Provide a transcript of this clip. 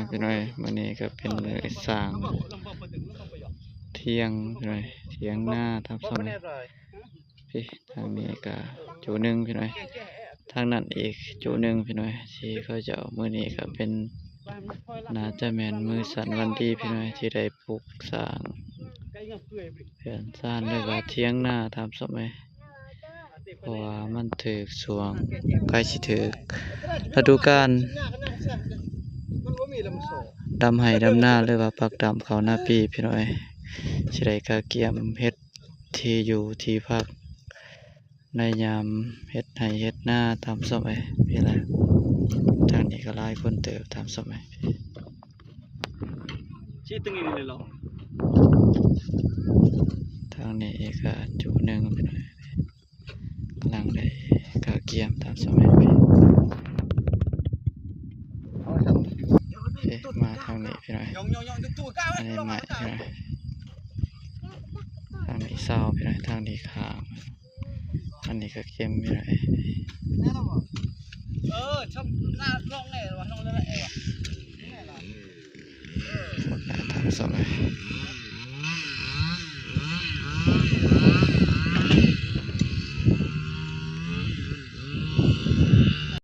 ພີ່ນ້ອງເອີຍ ມື້ນີ້ກໍເປັນມື້ສ້າງຖຽງພີ່ນ້ອງເອີຍ ຖຽງນາຕາມສະໄໝ. ເອີ ທາງນີ້ກໍຈຸໜຶ່ງພີ່ນ້ອງເອີຍ ທາງນັ້ນອີກຈຸໜຶ່ງພີ່ນ້ອງເອີຍ ທີ່ເຂົາເຈົ້າ ມື້ນີ້ກໍເປັນ ໜ້າຈະແມ່ນມື້ສັນວັນດີພີ່ນ້ອງເອີຍ ທີ່ໄດ້ ປຸກສ້າງເຮືອນຊານ ຫຼືວ່າຖຽງນາຕາມສະໄໝ ເພາະວ່າມັນຖືກຊ່ວງ ໃກ້ຊິຖືກລະດູການດຳໄຮ່ດຳນາ ຫຼືວ່າປັກດຳເຂົ້ານາປີພີ່ນ້ອງເອີຍ ຊິໄດ້ກະກຽມເຮັດທີ່ຢູ່ທີ່ພັກ ໃນຍາມເຮັດໄຮ່ເຮັດນາຕາມສະໄໝ ພີ່ແຫຼະ. ທາງນີ້ກໍຫຼາຍຄົນເຕີບຕາມສະໄໝ ຊີ້ຕຶງນີ້ເລີຍເນາະ ທາງນີ້ອີກກໍຈຸໜຶ່ງພີ່ນ້ອງ ກຳລັງໄດ້ກະກຽມຕາມສະໄໝ ເອີ ມາທາງນີ້ພີ່ນ້ອງ ອັນນີ້ໄມ້ພີ່ນ້ອງ ທາງນີ້ເສົາພີ່ນ້ອງ ທາງນີ້ຄາງ ອັນນີ້ກໍເຂັມພີ່ນ້ອງ ເອີ ຊຳໜ້ານ້ອງແນ່ວ່າ ນ້ອງແນ່ວ່າ ຕາມສະໄໝ.